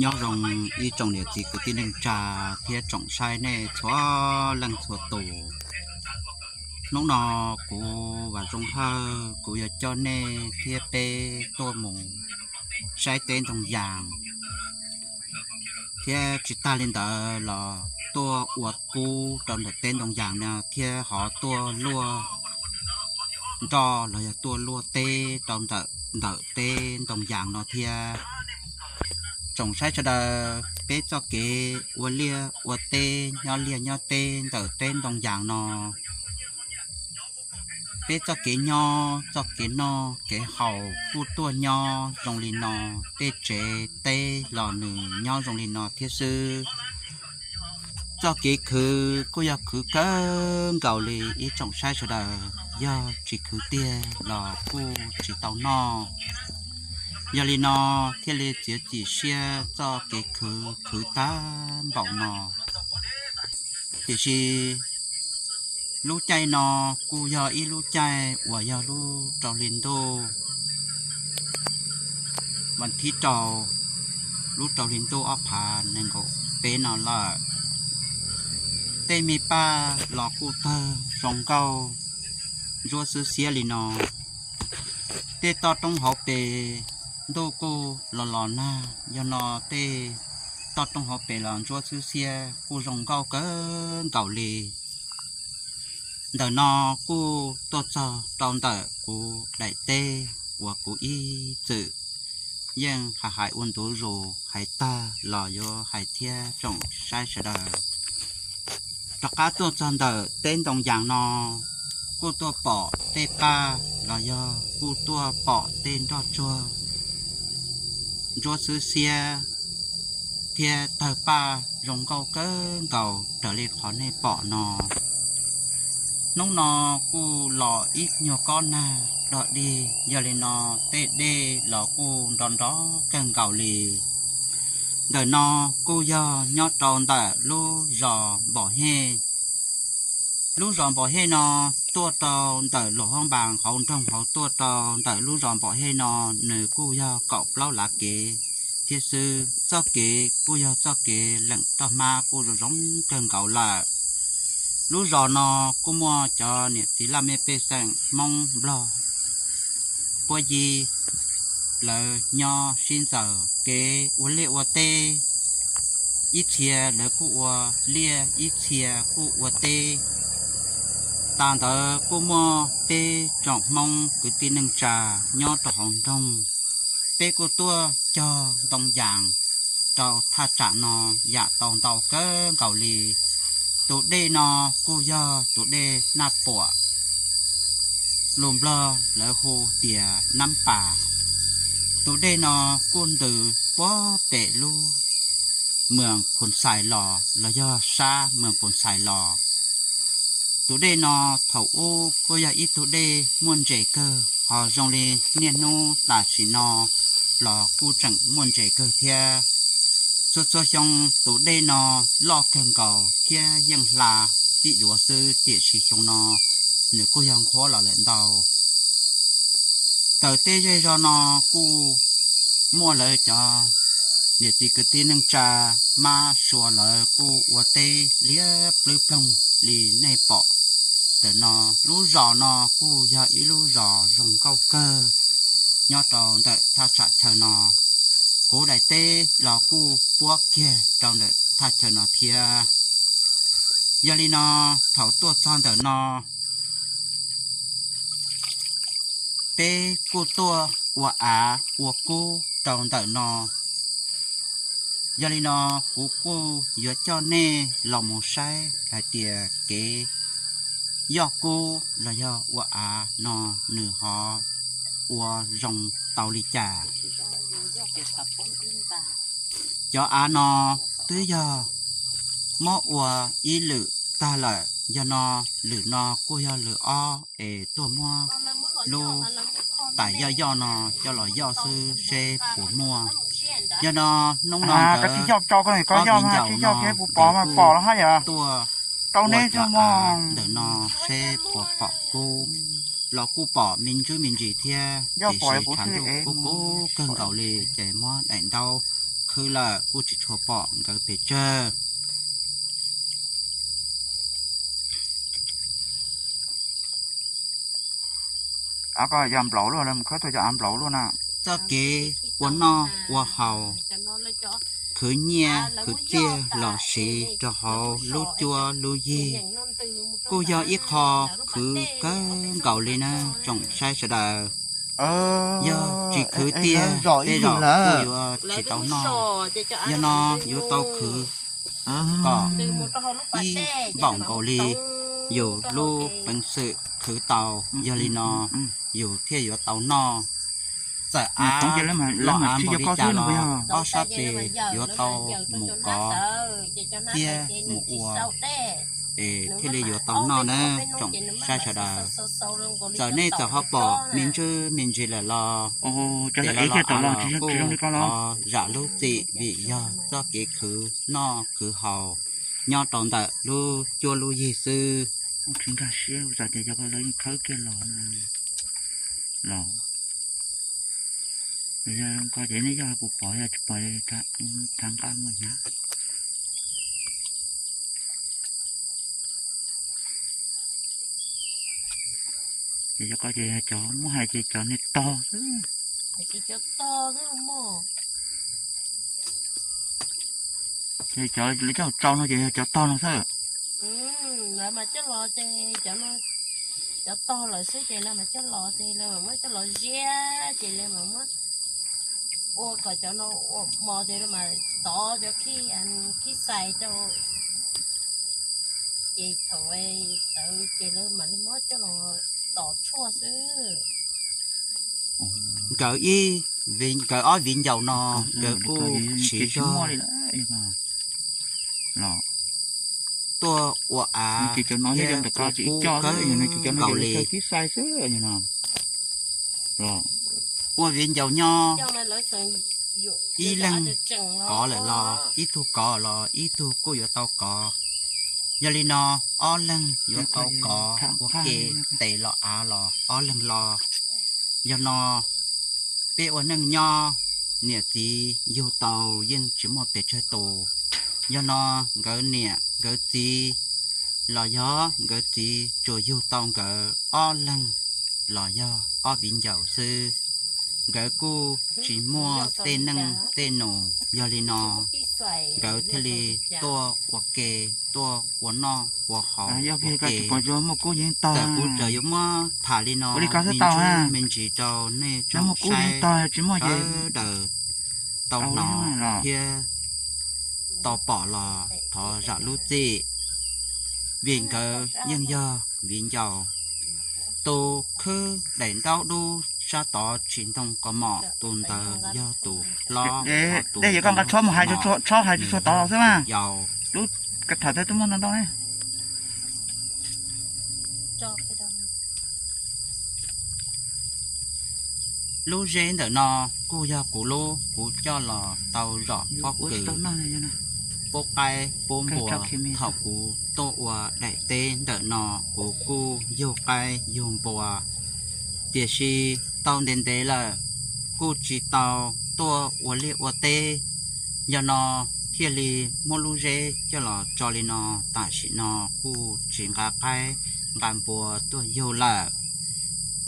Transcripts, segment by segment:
Nyob zoo ib tsoom niam txiv kwv tij neej tsa thiab tsoom saib nej txhua leej txhua tus. Hnub no kuv Vam Zoo Hawj kuv yuav coj nej thiab peb tuaj mus saib teb ntoo yas, thiab tsis tag li ntawd los tuaj ua kub rau ntawm teb ntoo yas no thiab ho tuaj luaj nroj los yog tuaj luaj teb rau ntawm ntawm teb ntoo yas no thiab. Tsoom saib sawv daws, peb txoj kev ua liaj ua teb nyob liaj nyob teb ntawm teb ntoo yas no, peb txoj kev nyob txoj kev noj kev haus kuj tuaj nyob zoo li no, tej tsev teb los nws nyob zoo li no thiab xwb. Txoj kev khwv kuj yog khwv kawg nkaus li ib tsoom saib sawv daws, yog tsis khwv tiag los kuj tsis tau noj. Yog li no thiaj li txiav txim siab txoj kev khwv khwv tag npaum no. Tiam sis lub caij no kuj yog ib lub caij uas yog lub rau hli ntuj, vas thib rau, lub rau hli ntuj ob phav nees nkaum peb no lawm. Tej me paj los kuj tawg zoo nkauj ntsuab xwb xiab li no. Tej toj roob hauv pes ntuj kuj los los nag, yog no tej toj roob hauv pes los ntsuab xwb xiab kuj zoo nkauj kawg nkaus li. Ntawm no kuj tuaj txog rau ntawm kuv daim teb uas kuv ib txwm yeej hais hais ua ntu zus, hais tag los yuav hais thiab tsoom saib sawv daws. Rov qab tuaj txog ntawm teb ntoo yas no, kuj tuaj pom tej paj los yog kuj tuaj pom tej nroj tsuag ntsuab xwb xiab thiab tawg paj zoo nkauj kawg nkaus raws li qhov nej pom no. Hnub no kuj los ib nyuag kob nag dog dig, yog li no tej dej los kuj nrov nrov kawg nkaus li. Ntawm no kuj yog nyob rau ntawm lub zos Npom Hej. Lub zos Npom Hej no tuaj rau ntawm Luam Hoob Npas hauv nroog hauv tuaj rau ntawm lub zos Npom Hej no, nws kuj yog kaum plaub lav kev thiab xwb. Txoj kev kuj yog txoj kev leem roj hmab kuj zoo zoo kawg nkaus lawm. Lub zos no kuj muaj cov niam txiv laj mej pej xeem Hmoob Nplog puab yig, lawv nyob sib ntxaws kev ua liaj ua teb. Ib txhia lawv kuj ua liaj, ib txhia kuj ua teb. Tas ntawd kuj muaj peb tsoom Hmoob kwv tij neej tsa nyob rau hauv nroog, peb kuj tuaj cog ntoo yas rau thaj tsam no yam tau ntau kawg nkaus li. Tus dej no kuj yog tus dej Naj Puam, lus Nplog lawv hu tias Nab Pas. Tus dej no kuj ntws puag pem lub Moos Phoo Xais los los yog sab Moos Phoo Xais los. Tus dej no thaum ub kuj yog ib tug dej muaj ntses kawg, ho zoo li niaj hnub tam sim no los kuj tseem muaj ntses kawg thiab. Txhua txhua xyoo tus dej no loj kawg nkaus thiab yeej hla tib duav xwb, tiam sis xyoo no nws kuj yog nqhuab los lawm ntau. Tawm tej zej zog no kuj muaj lawv cov niam txiv kwv tij neej tsa mab sua lawv kuj ua teb liab plwb ploog li nej pom. Ntawm no lub zos no kuj yog ib lub zos zoo nkauj kawg nyob rau ntawm thaj tsam chaw no. Kuv daim teb los kuj puab kiag rau ntawm thaj chaw no thiab. Yog li no thaum tuaj txog ntawm no peb kuj tuaj ua av ua kub rau ntawm no. Yog li no kuv kuj yuav coj nej los mus saib hais tias kev yoj kub los yog ua av no nws ho ua zoo tau li cas. Cov av no twb yog muab ua ib lwm tag lawm, yog no lwm no kuj yog lwm ob es tuaj muab lub tais yoj yoj no coj los yoj xwb seb puas muaj. Yog no hnub no ntawd ob viv ncaus no lawv kuj tuaj ua cov av ntawm no seb puas pom kub. los kuj pom me ntsuj me ntsis thiab, tiam sis tshav ntuj kuj kub kawg nkaus li ces muab daim ntaub khwb lawm kuj tsis tshua pom nkawd pes tsawg. Yog nplaum luaj, khawb tau cov av nplaum luaj na. Txoj kev ua noj ua haus, khwv nyiaj khwv txiaj los siv rau hauv lub cuab lub yig, kuj yog ib qho khwv kawg nkaus li na tsoom saib sawv daws. Yog tsis khwv tiag tej zaum kuj yuav tsis tau noj. Yog no yuav tau khwv kom ib npaum nkaus li yus lub peev xwm khwv tau, yog li no yus thiaj yuav tau noj. Txawm av los av npaum li cas los ob sab tes yuav tau mus kov thiab mus ua es thiaj li yuav tau noj na tsoom saib sawv daws. Txawm nej txawm ho pom me ntsuj me ntsis lawm los ces los av los kuj thov zam lub txim vim yog txoj kev khwv noj khwv haus nyob rau ntawm lub cuab lub yig xwb. Los, yog ko ces nej yog kuv pom, yog tsis pom, thav nqaj muaj hnyav. Ces yog ko ces yog cov muab hais ces cov niag tog xwb. Ces cov lawv coj tsau no ces yog cov tog no xwb. Lawv mas coj los ces cov no, cov tog lawm xwb ces lawv mas coj los ces lawv mas muab coj los ziab ces lawv mas muab ua kom cov no ua mos ces lawv mas tov cov khib, khib xais rau ces thaum ntawd ces lawv mam li muab coj los tom tshuaj xwb. Nkawd ib, nkawd ob viv ncaus no nkawd kuj siv zog tuaj ua av thiab ua kub kawg nkaus li. Ua viv ncaus nyob ib leeg kov lawm los ib tug kov los ib tug kuj yuav tau kov. Yog li no ob leeg yuav tau kov ua ke, tes los av los ob leeg los. Yog no peb ua neej nyob, niam txiv yug tau yeej tsis muaj pes tsawg tus. Yog no nkawd niam nkawd txiv los yog nkawd txiv tsuas yug tau nkawd ob leeg los yog ob viv ncaus xwb. Nkawd kuj tsis muaj tej neej tej nus, yog li no nkawd thiaj li tuaj ua ke, tuaj ua noj ua haus ua ke. Txawm kuv txawm yuav muab tham li no me ntsis me ntsis rau nej tsoom saib sawv daws tau hnov thiab tau pom los thov zam lub txim, vim nkawd yeej yog viv ncaus. Tus khwb daim ntaub dub sab tod tsis ntoo kaus mom, tus ntawd yog tus hlob, tus ntoo no yog tus yau. Lub zeb ntawm no kuj yog kuv lub, kuv coj los tau zom pob kws, pub qaib pub npua. Thaum kuv tuaj ua daim teb ntawm no kuv kuj yug qaib yug npua, tiam sis tau ntev ntev lawm kuj tsis tau tuaj ua liaj ua teb. Yog no thiaj li muab lub zeb coj los tso li no, tam sim no kuj tsis nqa qaib nqa npua tuaj yug lawm.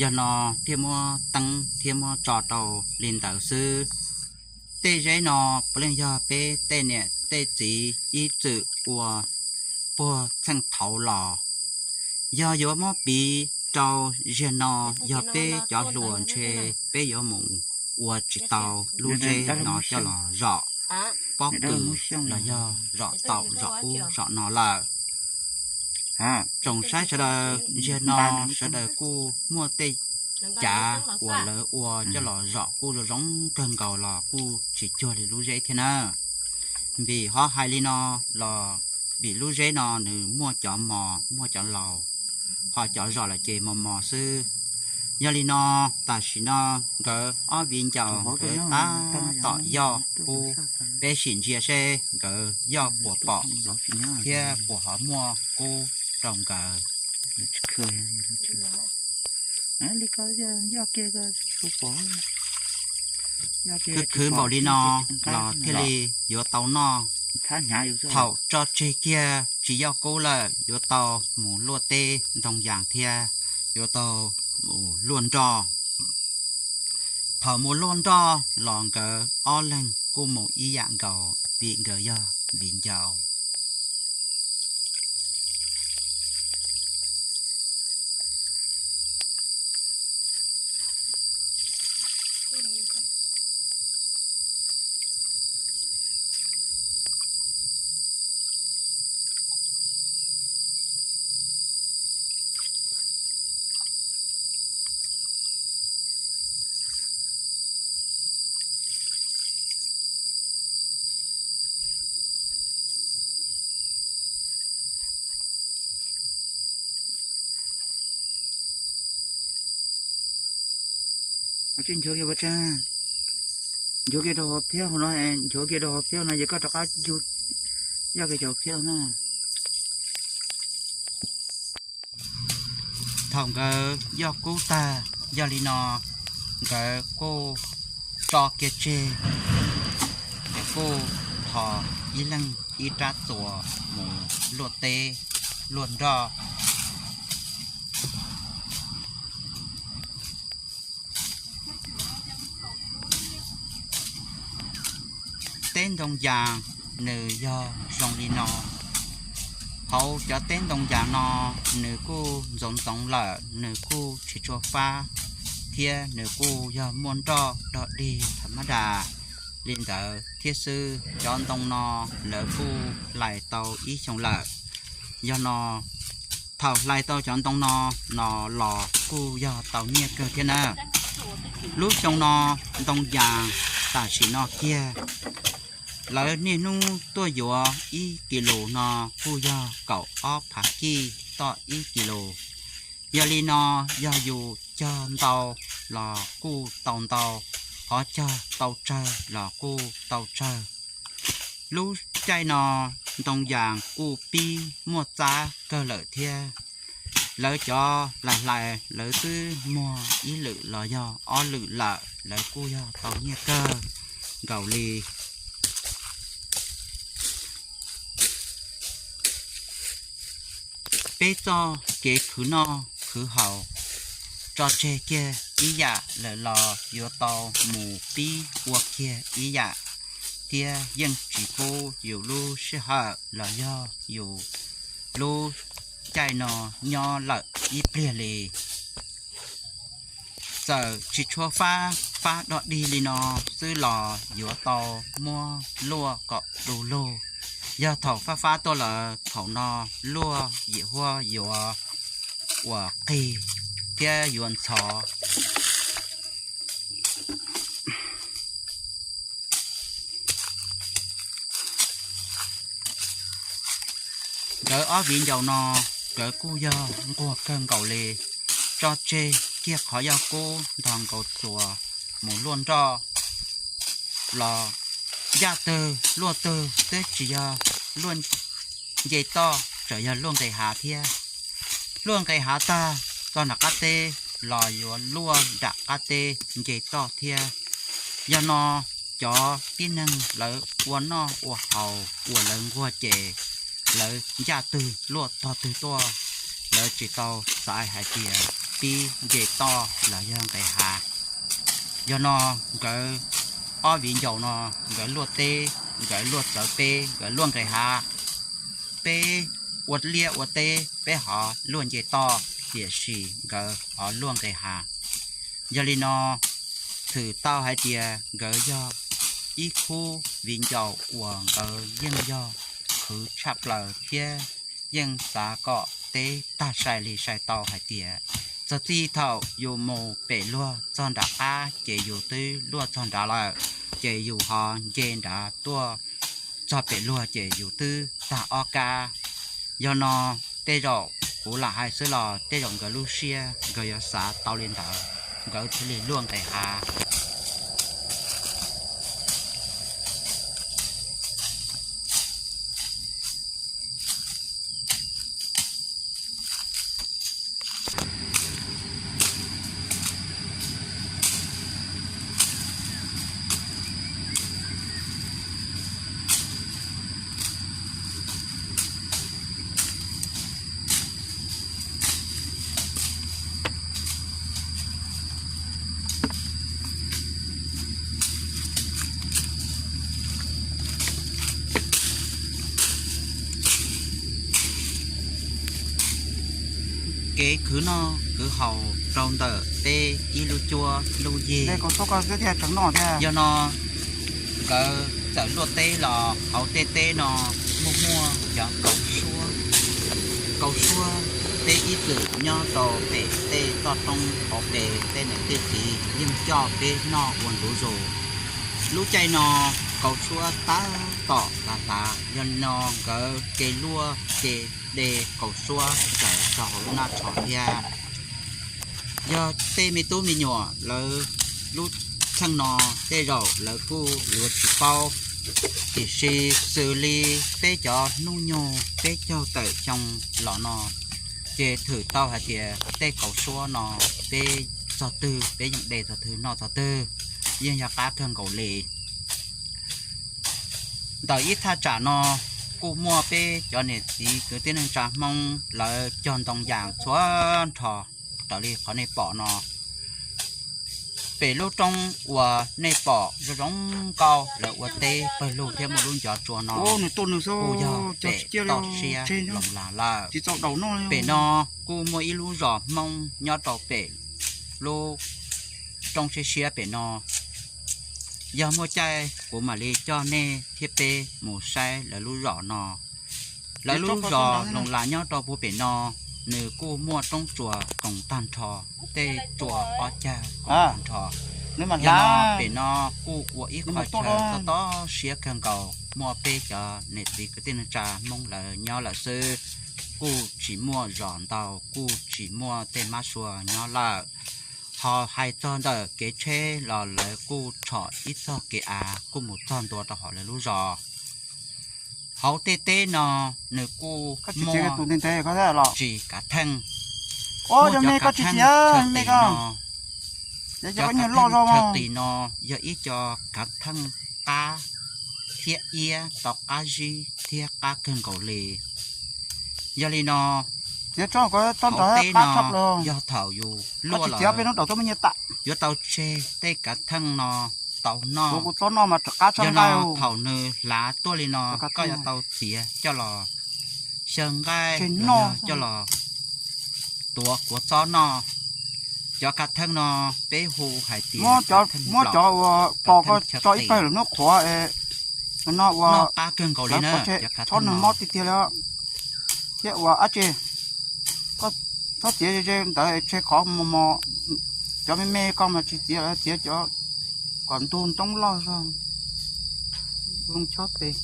Yog no thiaj muab teeb thiab muab tso rau li ntawd xwb. Tej zeb no puav leej yog peb tej niam tej txiv ib txwm ua puag txheej thaud los. Yog yuav muab piv rau ziag no, yog peb cov hluas ntshe peb yuav mus ua tsis tau lub zeb no coj los zom pob kws los yog zom taum zom ub zom no lawm. Tsoom saib sawv daws, ziag no sawv daws kuj muaj tej cav uas lawv ua coj los zom kuj zoo zoo kawg nkaus los kuj tsis cuag li lub zeb thiab na. Vim ho hais li no los vim lub zeb no nws muaj cov mos muaj cov laus, ho cov zom lawm ces mos mos xwb. Yog li no tam sim no nkawd ob viv ncaus nkawd tab tom yoj kub, peb sim ntsia seb nkawd yoj puas pom thiab puas ho muaj kub rau nkawd. Li ko yoj kiag, khwv khwv npaum li no los thiaj li yuav tau noj. Thaum tso tseg kiag tsis yoj kub lawm yuav tau mus luaj teb ntoo yas thiab yuav tau mus luaj nroj. Thaum mus luaj nroj los nkawd ob leeg kuj mus ib yam nkaus vim nkawd yog viv ncaus. Nchuav kiag rau hauv phiab no, nchuav kiag rau hauv phiab no ces koj rov qab yog kiag cov phiab na. Thaum nkawd yoj kub tag, yog li no nkawd kuj tso kiag tseg, nkawd kuj thov ib leeg ib rab txuas mus luaj teb luaj nroj. Teb ntoo yas nws yog zoo li no. Hauv cov teb ntoo yas no nws kuj ntxoov ntxoov lawm, nws kuj tsis tshua fab, thiab nws kuj yog muaj nroj dog dig tham mab das. Li ntawd thiab xwb, cov ntoo no lawv kuj hlais tau ib xyoos lawm. Yog no, thaum hlais tau cov ntoo no, no los kuj yog tau nyiaj kawg thiab na. Lub xyoo no ntoo yas tam sim no kiag, lawv niaj hnub tuaj yuav ib kis lus no kuj yog kaum ob phav kij toj ib kis lus. Yog li no, yog yus cog ntau los kuj tau ntau, ho cog tau tsawg los kuj tau tsawg. Lub caij no ntoo yas kuj pib muaj txab kawg lawm thiab. Lawv cov hlais hlais lawv twb muag ib lwm los yog ob lwm lawm, lawv kuj yog tau nyiaj kawg nkaus li. Peb txoj kev khwv noj khwv haus tso tseg kiag ib yam lawm los yuav tau mus pib ua kiag ib yam, thiab yeej tsis pub yus lub sij hawm los yog yus lub caij no nyob lawm ib pliag li. Txawm tsis tshua fab, fab dog dig li no xwb los yuav tau muab luaj kom du lug. Yog thaum fab fab tuaj lawm thaum no luaj yim huab yuav uas qig thiab yuav ntxhov. Nkawd ob viv ncaus no, nkawd kuj yog nquag kawg nkaus li, tso tseg kiag qhov yog kub nrog nkaus txuas mus luaj nroj los ncaj twg luaj twg twb tsis yog luaj nce toj, tseem yog luaj nqis hav thiab. Luaj nqis hav tag txog nram qab teb los yuav luaj nram qab teb nce toj thiab. Yog no cov tib neeg lawv ua noj ua haus uas lawv nquag ces lawv ncaj twg luaj tog twg tuaj, lawv tsis tau xaiv hais tias pib nce toj los yog nqis hav. Yog no nkawd ob viv ncaus no nkawd luaj teb, nkawd luaj txawv peb, nkawd luaj nqis hav. Peb ua liaj ua teb peb ho luaj nce toj, tiam sis nkawd ho luaj nqis hav. Yog li no, thwm tau hais tias nkawd yog ib khub viv ncaus uas nkawd yeej yog khwv tshaj plaws thiab yeej xav kom teb tag sai li sai tau hais tias txog txij thaum yus mus pem luag txog nram qab ces yus twb luaj txog nrad lawm, ces yus ho nce nrad tuaj txog pem luag ces yus twb tag ob kab. Yog no tej zaum kuv lam hais xwb los tej zaum nkawd lub siab nkawd yuav xav tau li ntawd, nkawd thiaj li luaj nqis hav. kev khwv noj khwv haus rau ntawm peb ib lub cuab lub yig. Yog no nkawd txawm luaj teb los hauv tej teb no muaj muaj cov kaus suab. Kaus suab peb ib txwm nyob rau pem tej toj roob hauv pes tej niam tej txiv yeej coj peb noj ua ntu zus. Lub caij no kaus suab tab tom hlav hlav, yog li no nkawd kev luaj kev de kaus suab txawm txog hauv lub nab tsho thiab. Yog tej me tub me nyuam lawv lub txheej no tej zaum lawv kuj yuav tsis paub, tiam sis xws li peb cov hnub nyoog peb caug tawm xyoo los no, ces thwm tau hais tias tej kaus suab no peb txog twg peb yeej de txog twg noj txog twg, yeej yog qab kawg nkaus li. Ntawm ib thaj tsam no kuj muaj peb cov niam txiv kwv tij neej tsa Hmoob lawv cog ntoo yas txhua nrho raws li qhov nej pom no. Pem lub roob uas nej pom zoo zoo nkauj lawv ua teb pawg lug thiab muaj lub ncov tsua no, kuj yog pem toj siab Loos Las lawm. Pem no kuj muaj ib lub zos Hmoob nyob rau pem lub roob siab siab pem no. Yog muaj caij kuv mam li coj nej thiab peb mus saib lawv lub zos no. Lawv lub zos Loos Las nyob rau puag pem no, nws kuj muaj roob tsua koom tag nrho, tej tsua ob cag koom tag nrho. Yog no pem no kuj ua ib qho chaw tob tob siab kawg nkaus, muaj peb cov niam txiv kwv tij neej tsa Hmoob lawv nyob lawm xwb, kuj tsis muaj zos ntau, kuj tsis muaj tej mab sua nyob lawm. Ho hais txog ntawm kev tsheb los lawv kuj tshom ib txoj kev av kuj mus txog ntua rau hauv lawv lub zos. Hauv tej teb no nws kuj muaj tsis kav theej, muaj cov kav theej chaw qis no. Cov kav theej chaw qis no yog ib co kav theej qab thiab iab tau qab zib thiab qab kawg nkaus li. Yog li no, hauv teb no yog thaum yus luaj los yuav tau tseg tej kav theej no tau noj. Yog no thaum nws hlav tuaj li no koj yuav tau txiav coj los xyaw nqaij los yog coj los tuav kua txob noj. Cov kav theej no peb hu hais tias kav theej nplaum, kav theej chaw qis, noj qab kawg nkaus li na cov kav theej no. Thiab ua dab tsi, txhob txiav ze ze ntawd tseg qhov mos mos. Cov me me koj mas tsis txiav lawm, txiav cov kom ntug ntoob loj zog, zoo chob tes.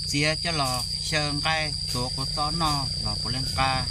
Txiav coj los xyaw nqaij tuav kua txob noj los puav leej qab.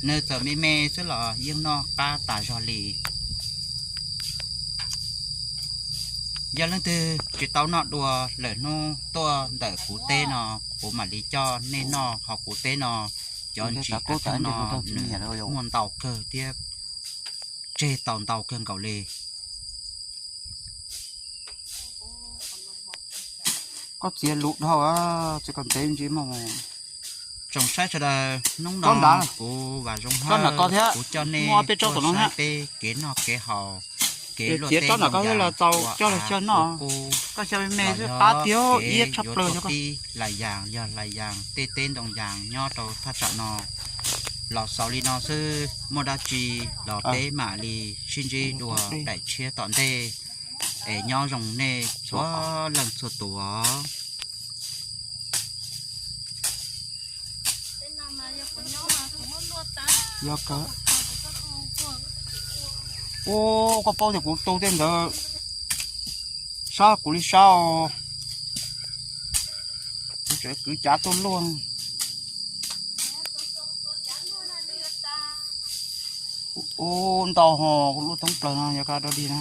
Nws txawm me me xwb los yeej noj qab tas zog li. Yog leej twg tsis tau noj dua, lwm hnub tuaj ntawm kuv teb no, kuv mam li coj nej noj. Ho kuv teb no cov ntsis kav theej no nws muaj ntau kawg thiab, tseg tau ntau kawg nkaus li. Koj txiav luv dhau, txiav kom ntev ntsis mog. Tsoom saib sawv daws, hnub no kuv Vam Zoo Hawj, kuv coj nej tuaj saib peb kev noj kev haus, kev luaj teb ntoo yas ua av ua qub, los yog kev yuav tshuab pib lais yas, yog lais yas tej teb ntoo yas nyob rau thaj tsam no. Los xaus li no xwb, muaj dab tsi los peb mam li sib ntsib dua daim tshiab tom ntej. Es nyob zoo nej txhua leej txhua tus os. Ua, koj paub tias kuv tu tej ntawd, sab kuv li sab os. Kuv tseem kwv cav tuaj luaj. Ua ntau ho kuv luaj thoob plaws no yog koj dog dig na.